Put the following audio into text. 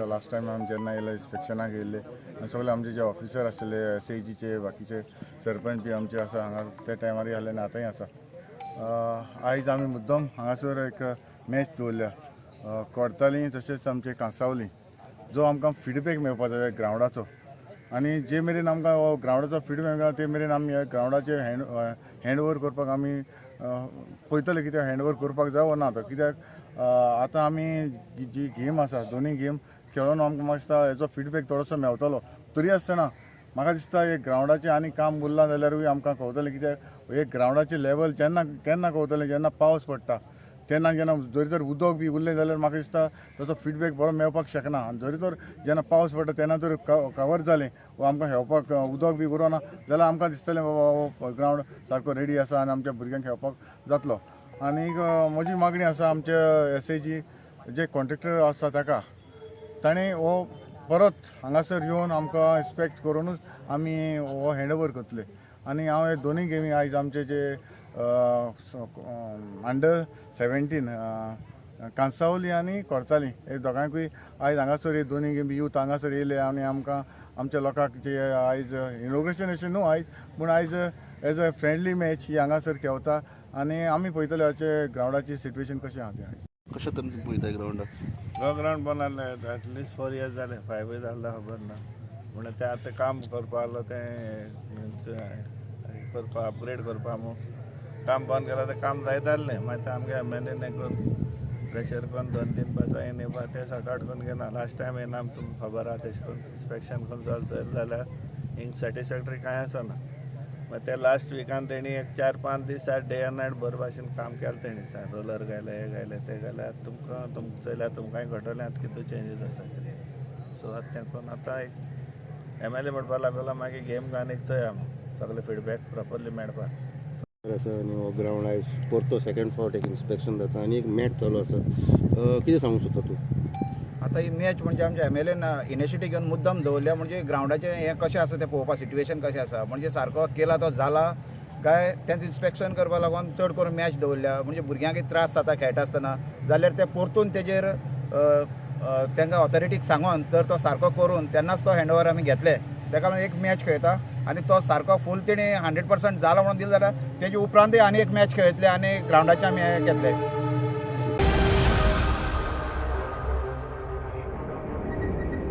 आसा. Last time आमी जेन्ना येयले इन्स्पेक्शनाक येयल्ले आनी सगळे आमचे जे ऑफिसर आसले, एसएजीचे, बाकीचे सरपंच बी आमचे आसा हांगा, त्या टायमारय आसले आनी आतांय आसा. आयज आमी मुद्दम हांगासर एक मॅच दवरल्या, कोडताली तशेंच आमचे कांसावली, जो आमकां फिडबॅक मेळपाक जाय ग्रावंडाचो. आनी जे मेरेन आमकां हो ग्रावंडाचो फिडबॅक मेळना ते मेरेन आमी ह्या ग्रावंडाचे हँड ओवर करपाक आमी पळयतले कित्याक हँड ओवर करपाक जाय वो ना तो. कित्याक आतां आमी जी गेम आसा, दोनूय गेम खेळोन आमकां म्हाका दिसता हेचो फिडबॅक थोडोसो मेवतलो. तरी आसतना म्हाका दिसता एक ग्रावंडाचें आनी काम उरलां जाल्यारूय आमकां कळतलें. कित्याक एक ग्रावंडाचें लेवल जेन्ना केन्ना कळतलें, जेन्ना पावस पडटा तेन्ना, जेन्ना जरी तर उदक बी उरलें जाल्यार म्हाका दिसता ताचो फिडबॅक बरो मेळपाक शकना. आनी जरी तर जेन्ना पावस पडटा तेन्ना जर कवर जालें वा आमकां खेळपाक उदक बी उरना जाल्यार आमकां दिसतलें बाबा हो ग्रावंड सारको रेडी आसा आनी आमच्या भुरग्यांक खेळपाक जातलो. आनीक म्हजी मागणी आसा आमच्या एसएजी जे कॉन्ट्रेक्टर आसा ताका, ताणें हो परत हांगासर येवन आमकां इन्स्पेक्ट करुनूच आमी हो हँड ओवर करतले. आनी हांव हे दोनूय गेमी आयज आमचे जे अंडर 17 कांसावली आनी कोरताली हे दोगांकूय आयज हांगासर हे दोनूय गेमी यूथ हांगासर येयले आनी आमकां आमच्या लोकांक जे आयज इनॉग्रेशन अशें न्हू आयज, पूण आयज एज अ फ्रेंडली मॅच ही हांगासर खेळता आनी आमी पळयतले अशें ग्रावंडाची सिट्युएशन कशें आहा तें आयज. कशें तरेन पळयता ग्रावंडाक? हो ग्रावंड बंद आहले एटलिस्ट 4 इयर्स जाले, 5 इयर्स जाले खबर ना. म्हणल्यार तें आतां काम करपा आहलो, तें करपा, अपग्रेड करपा म्हूण काम बंद केलां. तें काम जायत आहलें. मागीर तें आमगे एमएलएन करून प्रेशर करून दोन तीन पासां येवन येवपा तें सॉर्ट आवट करून घेना. लास्ट टायम येयना, तुमकां खबर आहा, तेशें करून इन्स्पेक्शन करून चल चल जाल्यार हिंग सॅटिस्फॅक्टरी कांय आसना. मागीर ते लास्ट विकान तेणी एक 4-5 दीस डे एंड नायट बरे भाशेन काम केलें तेणी. रोलर घायले, हें घायलें, तें घायलें. आतां तुमकां तुमकां चोयल्यार तुमकांय कळटलें आतां कितू चेंजीस आसा कितें. सो आतां तें करून आतां एक एमएलए म्हणपाक लागलो, मागीर गेम आनी एक चोया सगळे फिडबॅक प्रोपरली मेळपाक. आसा आनी हो ग्रावंड आयज परतो सेकंड फावट एक इन्स्पेक्शन जाता आनी एक मॅच चालू आसा. कितें सांगूंक सोदता तूं? आतां ही मॅच म्हणजे आमच्या एमएलएन इनिशिएटीव घेवन मुद्दम दवरल्या, म्हणजे ग्रावंडाचें हें कशें आसा तें पळोवपा, सिट्युएशन कशें आसा, म्हणजे सारको केला तो जाला काय तेंच इन्स्पेक्शन करपा लागून चड करून मॅच दवरल्या. म्हणजे भुरग्यांकय त्रास जाता खेळटा आसतना जाल्यार ते परतून तेजेर तांकां ऑथॉरिटीक सांगोन तर तो सारको करून तेन्नाच तो हँड ओवर आमी घेतले. ताका लागून एक मॅच खेळता आनी तो सारको फूल तेणी 100% जाला म्हणून दिलो जाल्यार तेजे उपरांतय आनी एक मॅच खेळयतले आनी ग्रावंडाचें आमी हें घेतले.